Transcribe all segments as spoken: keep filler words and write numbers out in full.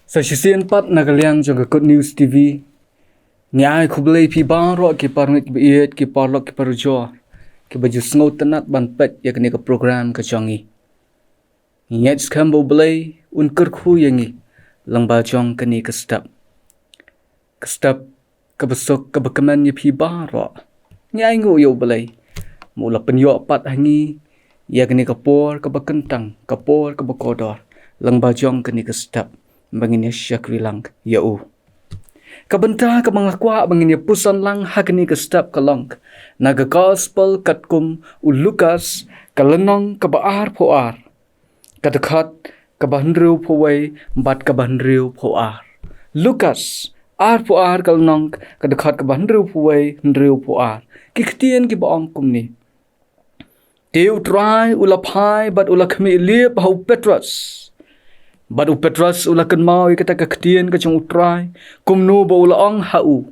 Sa shisien pat na ka liang jong ka Good News T V, ngi ai khublei phi baroh ki parngeit ba ïeit, ki paralok ki parajor, kiba ju sngewtynnat ban peit ïa kane ka program ka jong ngi. Ngi ngeit skhem ba U Blei un kyrkhu ïa ngi lyngba jong kane ka step. Ka step kaba suk kaba kmen ïa phi baroh. Ngi ainguh ïa U Blei ba u la pynïoh pat ha ngi ïa kane ka por kaba kyntang, ka por kaba kordor, lyngba jong kane ka step ba ngin ïa shakri lang ïa u. Ka bynta kaba nga kwah ba ngin ïa puson lang ha kane ka step ka long na ka Gospel katkum u Lukas, ka lynnong kaba arphew ar, ka dkhot kaba hynriewphew wei bad kaba hynriewphew ar. Lukas arphew ar, ka lynnong, ka dkhot kaba hynriewphew wei, hynriewphew ar. Ki ktien kiba ong kumne: Te U Trai u la phai bad u la khmih liep ha u Petros. Bad u Petros u la kynmaw ïa kata ka ktien ka jong U Trai, kumno ba u la ong ha u: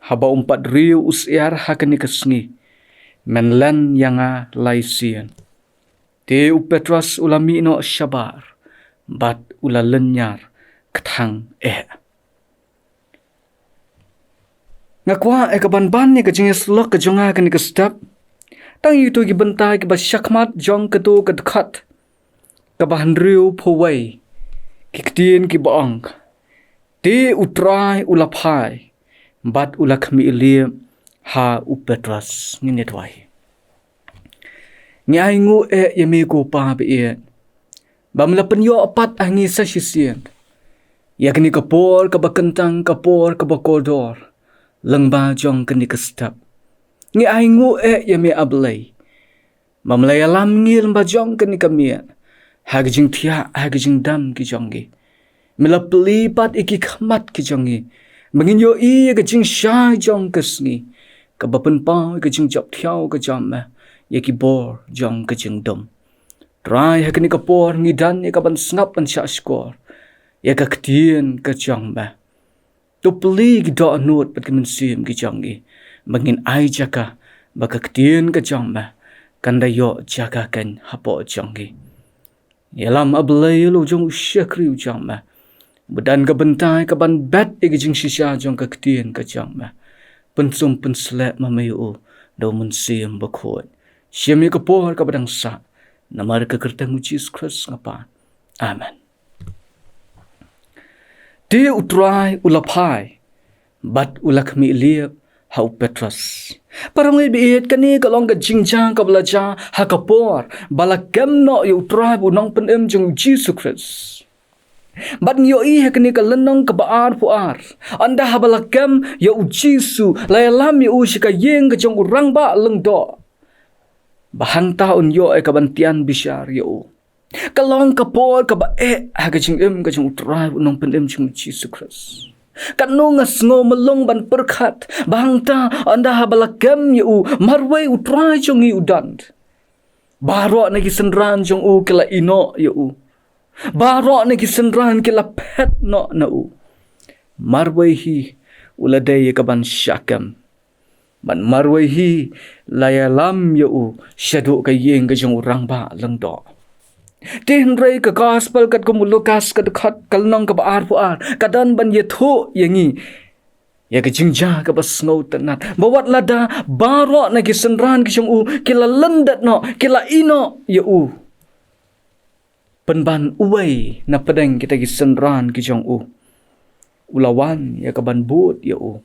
Haba um pat riew u syiar ha kane ka sngi, men len ïa nga lai sien. Te u Petros u la mih noh shabar bad u la lynñiar kthang eh. Nga kwah ïa ka ban ban ïa ka jingïasyllok ka jong nga ha kane ka step tang ïa kito ki bynta kiba shakhmat jong kato ka dkhot kaba hynriewphew wei, ki ktien kiba ong: Te U Trai u la phai bad u la khmih liep ha u Petros. Ngin ïa duwai. Ngi ainguh eh ïa me ko Pa ba ïeit, ba me la pynïoh pat ha ngi sa shisien ïa kane ka por kaba kyntang, ka por kaba kordor, lyngba jong kane ka step. Ngi ainguh eh ïa me A Blei, ba me la ïalam ngi lyngba jong kane ka miet, ha ka jingthiah, ha ka jingdam ki jong ngi. Me la plie pat ïa ki khmat ki jong ngi ba ngin ïohi ïa ka jingshai jong ka sngi, kaba pynpaw ïa ka jingjop thiaw ka jong me ïa ki bor jong ka jingdum. Trai, ha kane ka por ngi don ïa ka ban sngap ban shah shkor ïa ka ktien ka jong me. To plie ki dohnud bad ki mynsiem ki jong ngi ba ngin ai jaka ba ka ktien ka jong me kan da ïoh jaka keiñ hapoh jong ngi. Ïalam A Blei ïa la u jong u shakri u jong me ba don ka bynta ka ban bet ïa ka jingshisha jong ka ktien ka jong me. Pynsum pynsleh ma me ïa u da u Mynsiem Bakhuid. Shim ïa ka por kaba dang sah, namar ka kyrteng u Jisu Khrist nga pan. Amen. Te U Trai u la phai bad u la khmih liep ha u Petros. Parangeit ba ïeit, kane ka long ka jingjia kaba la jia ha ka por ba la kem noh ïa U Trai bad u Nongpynim jong u Jisu Khrist. Bad ngi ïohi ha kane ka lynnong kaba arphew ar, ynda haba la kem ïa u Jisu, la ïalam ïa u sha ka ïing ka jong u rangbah lyngdoh ba hangta un ïoh ïa ka ban tian bishar ïa u. Ka long ka por kaba eh ha ka jingim ka jong U Trai bad u Nongpynim jong u Jisu Khrist. Katno nga sngew mlung ban pyrkhat ba hangta ynda haba la kem ïa u, marwei U Trai jong ngi u don. Baroh na ki synran jong u ki la ïehnoh ïa u. Baroh na ki synran ki la phet noh na u. Marwei hi u la dei ïa ka ban shah kem. Bad marwei hi la ïalam ïa u shaduh ka ïing ka jong u rangbah lyngdoh. Te hynrei ka Gospel katkum u Lukas ka dkhot, ka lynnong kaba arphew ar, ka don ban ïathuh ïa ngi ïa ka jingjia kaba sngewtynnat ba wat lada baroh na ki synran ki jong u ki la lyndet noh, ki la ïehnoh ïa u, pynban uwei na pdeng kita ki synran ki jong u u la wan ïa ka ban bud ïa u.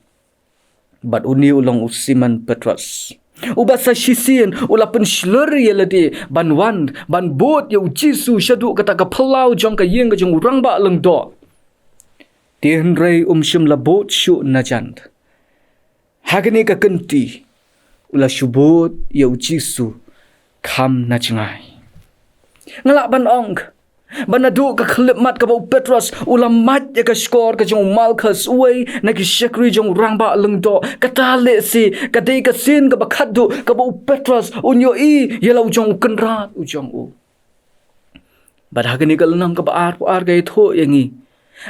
Bad une u long u Simon Petros, uba sa shisien u la pynshlur ïa lade ban wan ban bud ïa u Jisu shaduh kata ka phyllaw jong ka ïing ka jong u rangbah lyngdoh. Te hynrei um shym la bud shuh najan. Ha kane ka kynti u la shu bud ïa u Jisu kham na jngai. Nga lah ban ong ba naduh ka khyllipmat kaba u Petros u la mad ïa ka shkor ka jong u Malkhas, uwei na ki shakri jong u rangbah lyngdoh, kata lehse ka dei ka sien kaba khatduh kaba u Petros un ïohi ïa la u jong u Kynrad u jong u. Bad ha kane ka lynnong kaba arphew ar ka ïathuh ïa ngi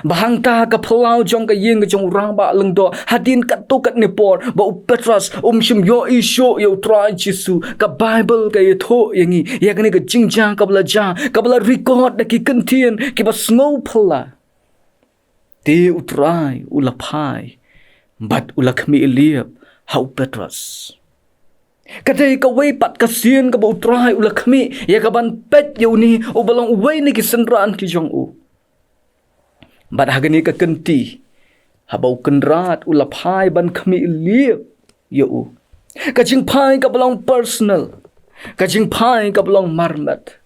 ba hangta ka phyllaw jong ka ïing ka jong u rangbah lyngdoh, hadien katto katne por ba u Petros um shym ïohi shuh ïa u Trai Jisu, ka Baibl ka ïathuh ïa ngi ïa kane ka jingjia kaba la jia, kaba la record da ki kyntien kiba sngewphylla. Te U Trai u la phai bad u la khmih liep ha u Petros. Ka dei kawei pat ka sien kaba U Trai u la khmih ïa ka ban peit ïa une uba long uwei na ki synran ki jong u. Bad ha kane ka kynti, haba U Kynrad u la phai ban khmih liep ïa u, ka jingphai kaba long personal, ka jingphai kaba long marmet,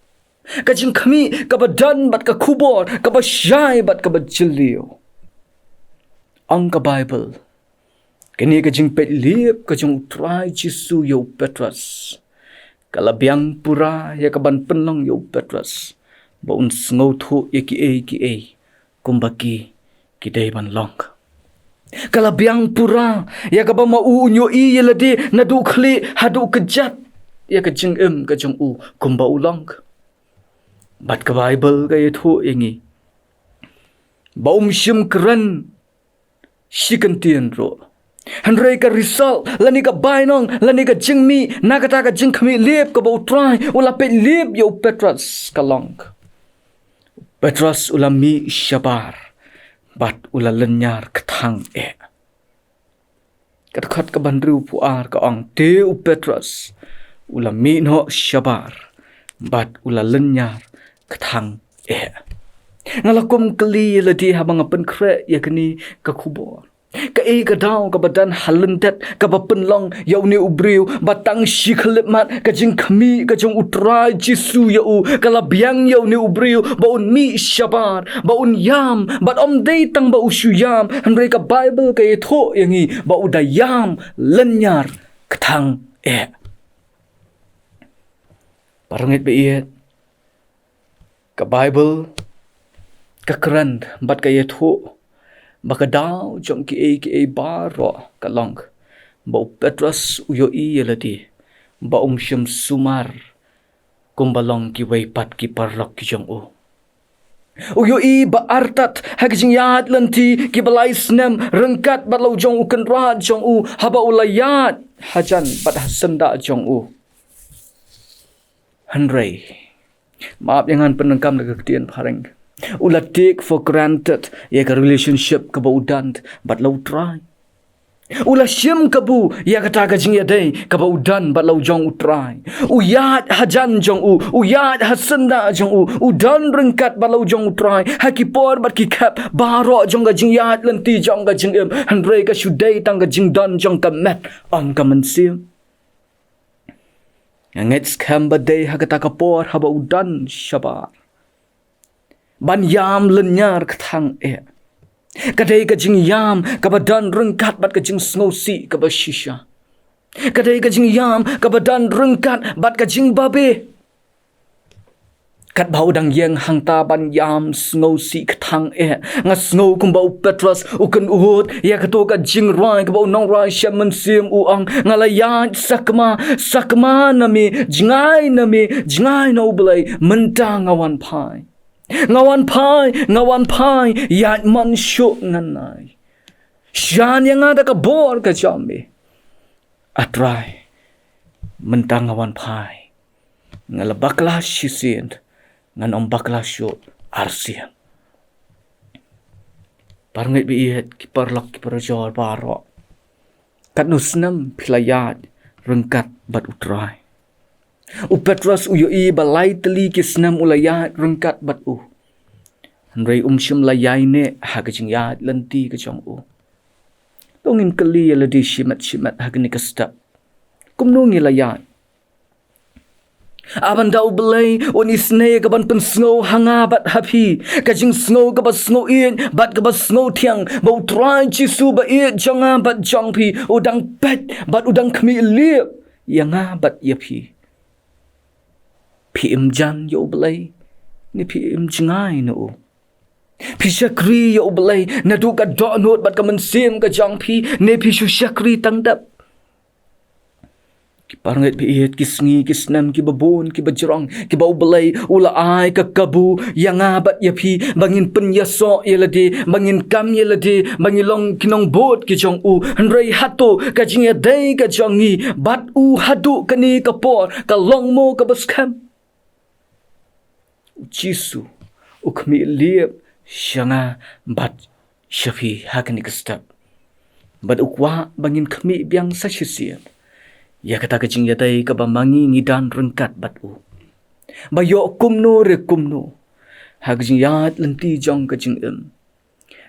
ka jingkhmih kaba don bad ka khubor kaba shai bad kaba jylliew. Ong ka Baibl, kane ka jingpeit liep ka jong U Trai Jisu ïa u Petros ka la biang pura ïa ka ban pynlong ïa u Petros ba un sngewthuh ïa kiei kiei kumba ki ki dei ban long. Ka la biang pura ïa kaba ma u un ïohi ïa lade naduh khlieh haduh kjat ïa ka jingim ka jong u kumba u long. Bad ka Baibl ka ïathuh ïa ngi ba um shym kren shi kyntien ruh. Hynrei ka result lane ka bainong lane ka jingmih na kata ka jingkhmih liep kaba U Trai u la peit liep ïa u Petros ka long, Petros u la mih shabar bad u la lynñiar kthang eh. Ka dkhot kaba hynriew phew ar ka ong, te u Petros u la mih noh shabar bad u la lynñiar kthang eh. Nga la kum kylli ïa lade haba nga pynkhreh ïa kane ka khubor, kaei ka daw kaba don ha lyndet kaba pynlong ïa une u briew ba tang shi khyllipmat ka jingkhmih ka jong U Trai Jisu ïa u ka la biang ïa une u briew ba un mih shabar, ba un ïam, bad ym dei tang ba u shu ïam, hynrei ka Baibl ka ïathuh ïa ngi ba u da ïam lynñiar kthang eh. Parangeit ba ïeit, ka Baibl ka kren bad ka ïathuh ba ka daw jong kiei kiei baroh ka long ba u Petros u ïohi ïa lade ba um shym sumar kumba long kiwei pat ki paralok ki jong u. U ïohi ba artat ha ki jingïaid lynti kiba lai snem ryngkat bad la u jong u kynrad jong u haba u la ïaid hajan bad ha syndah jong u. Hynrei map ïa ngan pyndonkam da ka ktien phareng, u la take for granted ïa ka relationship kaba u don bad la U Trai. U la shim kabu ïa kata ka jingïadei kaba u don bad la u jong U Trai. U ïaid hajan jong u, u ïaid ha syndah jong u, u don ryngkat bad la u jong U Trai ha ki por bad ki khep baroh jong ka jingïaid lynti jong ka jingim, hynrei ka shu dei tang ka jingdon jong ka met, ym ka mynsiem. Nga ngeit skhem ba dei ha kata ka por haba u don shabar ban ïam lynñiar kthang eh. Ka dei ka jingïam kaba don ryngkat bad ka jingsngewsih kaba shisha. Ka dei ka jingïam kaba don ryngkat bad ka jingbabe. Katba u dang ïeng hangta ban ïam sngewsih kthang eh, nga sngew kumba u Petros u kynud ïa kato ka jingrwai kaba u nongrwai shem mynsiem u ong, nga la ïaid sakma sakma na me, jngai na me, jngai na U Blei, mynta nga wan phai. Nga wan phai, nga wan phai, ïaid mon shuh ngan nai. Shan ïa nga da ka bor ka jong me, A Trai. Mynta nga wan phai. Nga la bakla shisien, ngan ym bakla shuh arsien. Parangeit ba ïeit, ki paralok ki parajor baroh, katno snem phi la ïaid ryngkat bad U Trai? U Petros u ïohi ba lai tylli ki snem u la ïaid ryngkat bad u, hynrei um shym la ïaineh ha ka jingïaid lynti ka jong u. To ngin kylli ïa lade shimet shimet ha kane ka step, kumno ngi la ïaid? A ban da U Blei un isynei ka ban pynsngew ha nga bad ha phi ka jingsngew kaba sngew ïeit bad kaba sngew thiang ba U Trai Jisu ba ïeit jong nga bad jong phi u dang peit bad u dang khmih liep ïa nga bad ïa phi. Phi im jan ïa U Blei ne phi im jngai na u? Phi shakri ïa U Blei naduh ka dohnud bad ka mynsiem ka jong phi ne phi shu shakri tang dep? Ki parangeit ba ïeit, ki sngi ki snem kiba bun kiba jrong kiba U Blei u la ai ka kabu ïa nga bad ïa phi ba ngin pynïasoh ïa lade, ba ngin kam ïa lade, ba ngin long ki nongbud ki jong u. Hynrei hato ka jingïadei ka jong ngi bad u haduh kane ka por ka long mo kaba skhem? U Jisu u khmih liep sha nga bad Sha phi ha kane ka step. Bad u kwah ba ngin khmih biang sa shisien ïa kata ka jingïadei kaba ma ngi ngi don ryngkat bad u. Ba ïoh kumno re kumno ha ka jingïaid lynti jong ka jingim,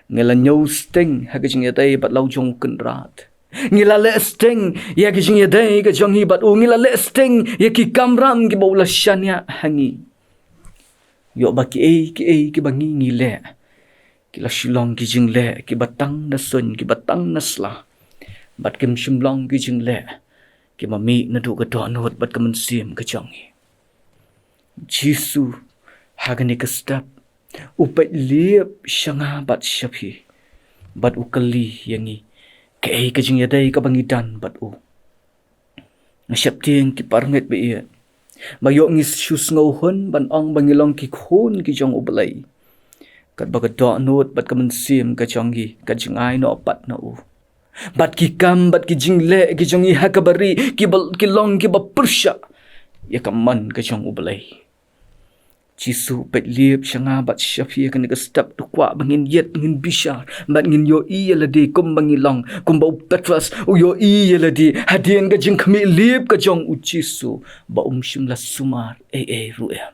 ngi la ñiew sting ha ka jingïadei bad la u jong u Kynrad. Ngi la leh sting ïa ka jingïadei ka jong ngi bad u. Ngi la leh sting ïa ki kamram kiba u la shaniah ha ngi. Ïoh ba kiei kiei kiba ngi ngi leh, ki la shu long ki jingleh kiba tang na suiñ, kiba tang na sla. Bad kim shym long ki jingleh kiba mih naduh ka dohnud bad ka mynsiem ka jong ngi. Jisu, ha kane ka step, u peit liep sha nga bad sha phi. Bad u kylli ïa ngi kaei ka jingïadei kaba ngi don bad u. Nga sheptieng ki parngeit ba ïeit, ba ïoh ngi shu sngewhun ban ong ba ngi long ki khun ki jong u Blei, katba ka dohnud bad ka mynsiem ka jong ngi ka jngai noh pat na u. Bad ki kam bad ki jingleh ki jong ngi ha kaba ri ki ba, ki long kiba pyrshah ïa ka mon ka jong u Blei. Jisu, peit liep sha nga bad sha phi ha kane ka step. U kwah ba ngin ïeit, ngin bishar bad ngin ïohi ïa lade kumba ngi long. Kumba u Petros u ïohi ïa lade hadien ka jingkhmih liep ka jong u Jisu, ba um shym la sumar ei ei ruh em.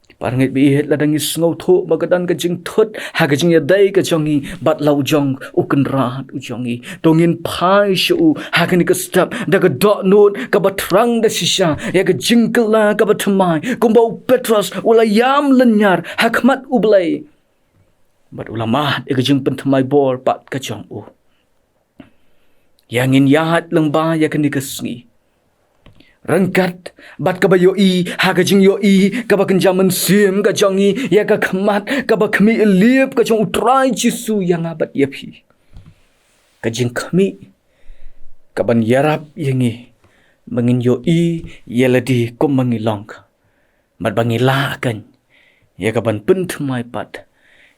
Ki parngeit ba ïeit, lada ngi sngewthuh ba ka don ka jingthut ha ka jingïadei ka jong ngi bad la u jong u Kynrad u jong ngi, to ngin phai sha u ha kane ka step da ka dohnud kaba thrang da shisha ïa ka jingkylla kaba thymmai, kumba u Petros u la ïam lynñiar ha khmat u Blei. Bad u la mad ïa ka jingpynthymmai bor pat ka jong u. Ïa ngin ïaid lyngba ïa kane ka sngi ryngkat bad kaba ïohi ha ka jingïohi kaba kynja mynsiem ka jong ngi ïa ka khmat kaba khmih liep ka jong u Trai Jisu ïa nga bad ïa phi. Ka jingkhmih kaban ïarap ïa ngi ba ngin ïohi ïa lade kumba ngi long, bad ba ngi lah keiñ ïa kaban pynthymmai pat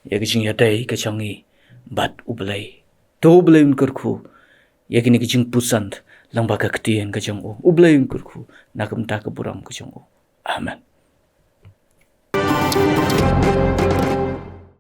ïa ka jingïadei ka jong ngi bad u Blei. To u Blei un kyrkhu ïa kine ki jingpuson lyngba ka ktien ka jong u. U Blei un kyrkhu na ka bynta ka burom ka jong u. Amen.